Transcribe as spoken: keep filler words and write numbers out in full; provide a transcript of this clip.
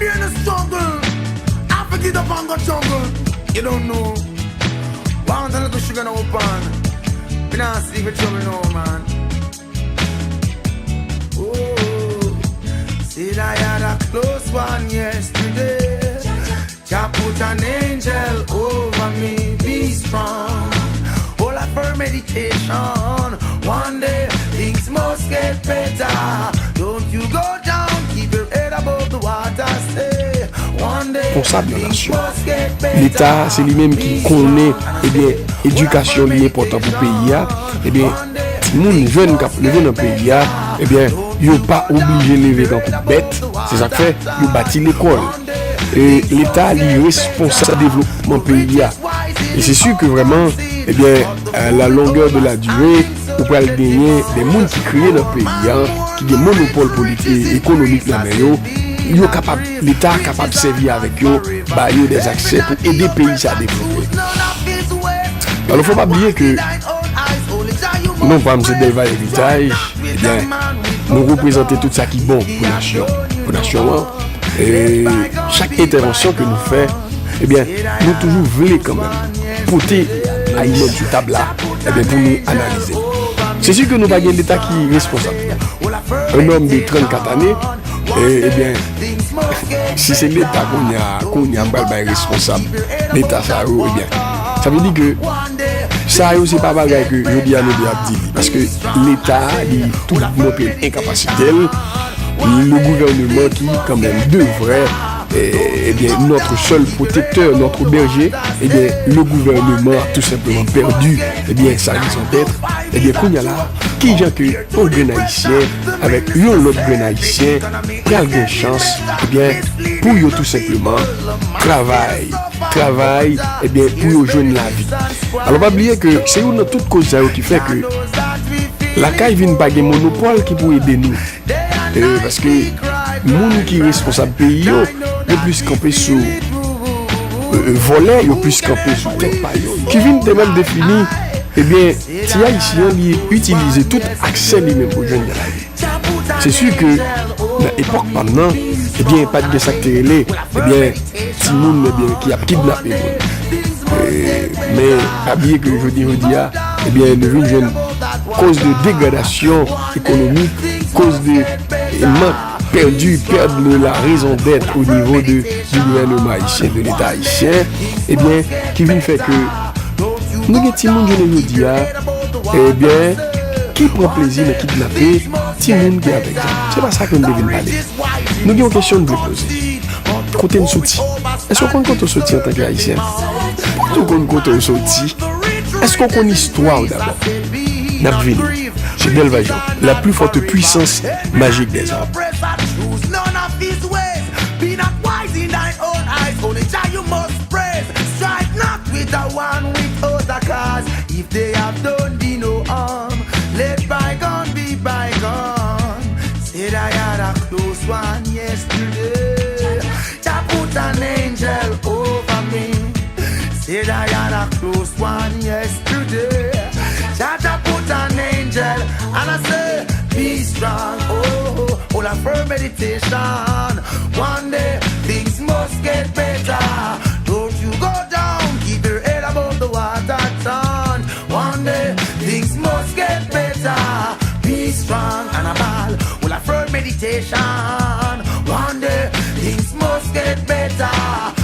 In the struggle, I have to get up and go jungle. You don't know. Want a little sugar in our pan. We not sleep with trouble, no man. Oh, said I had a close one yesterday. Jah put an angel over me, be strong. All of her meditation, one day things must get better. Don't you go down, keep your head above the water, stay. One day things must get better. Leta, se li menm ki konnen, ebyen, edikasyon li enpòtan pou peyi a. Ebyen, timoun, jèn k ap leve nan peyi a, ebyen, yo pa oblije leve tankou bèt. Se sa k fè yo bati lekòl. E Leta, li responsab devlopman peyi a. E se si ke vrèman, ebyen, à la longueur de la durée, ou pral genyen de moun ki kreye nan peyi a, ki gen monopòl politik e ekonomik nan men yo, yo kapab, Leta kapab sèvi avèk yo, ba yo de aksè pou ede peyi sa devlope. Alò, fò pa bliye ke non pa m se Delva Eritaj, ebyen, nou reprezante tout sa ki bon pou nasyon, pou nasyon an. E chak entèvansyon ke nou fè, ebyen, nou toujou vle kanmenm pote Ayisyen sou tab la, ebyen, pou nou analize. Se si ke nou pa gen Leta ki responsab. Un homme de trannkat ane, e, ebyen, si se Leta kounye a, kounye a pral bay responsab Leta sa yo, ebyen, sa vle di ke sa yo se pa bagay ke jodi a nou dwe ap di li. Paske Leta, li tou montre enkapasite l. Le gouvernement qui, quand même, devrait, eh, eh bien, notre seul protecteur, notre berger, eh bien, le gouvernement a tout simplement perdu, eh bien, sa raison d'être. Eh bien, kounye a la, kijan ke yon grenn Ayisyen avèk yon lòt grenn Ayisyen pral gen chans, eh bien, pou yo tout simplement travay, travay, eh bien, pou yo jwenn lavi. Alò, pa bliye ke se youn nan tout koz sa yo ki fè ke lakay vin pa gen monopòl ki pou ede nou. E, paske moun ki responsab peyi yo, yo plis kanpe sou, e, e, vòlè, yo plis kanpe sou tèt pa yo. Ki vin te menm defini, ebyen, ti Ayisyen an, li itilize tout aksè li menm pou jwenn nan lavi. Se si ke nan epòk pa m nan, ebyen, pa t gen sa k te rele, ebyen, timoun, ebyen, ki ap kidnape moun. E, men, pa bliye ke jodi, jodi a, ebyen, nou vin jwenn koz de degradasyon ekonomik, koz de, e, mank pèdi, pèd de la raison d'être au niveau de, du gouvernement haïtien, de l'État haïtien, ebyen, ki vin fè ke nou gen timoun jounen jodi a, ebyen, ki pran plezi nan kidnape timoun ki avèk zam. Se pa sa ke m te vin pale. Nou gen yon kesyon m vle poze. Kote n soti? Èske w konn kote w soti antanke Ayisyen? Poukisa w konn kote w soti? Èske w konn istwa w dabò? N ap vini. Se Delva Jean, la plus forte puissance magique des hommes. Oppressor, choose none of his ways. Be not wise in thine own eyes. Only Jah you must praise. Strive not with the one without a cause. If they have done thee no harm, let bygone be bygone. Said I had a close one yesterday. Jah put an angel over me. Said I had a close one yesterday. Jah Jah put an angel and I say, be strong. Oh, all of her meditation. One day things must get better. Don't you go down, keep your head above the water, son. One day things must get better. Be strong and a ball. All of her meditation. One day things must get better.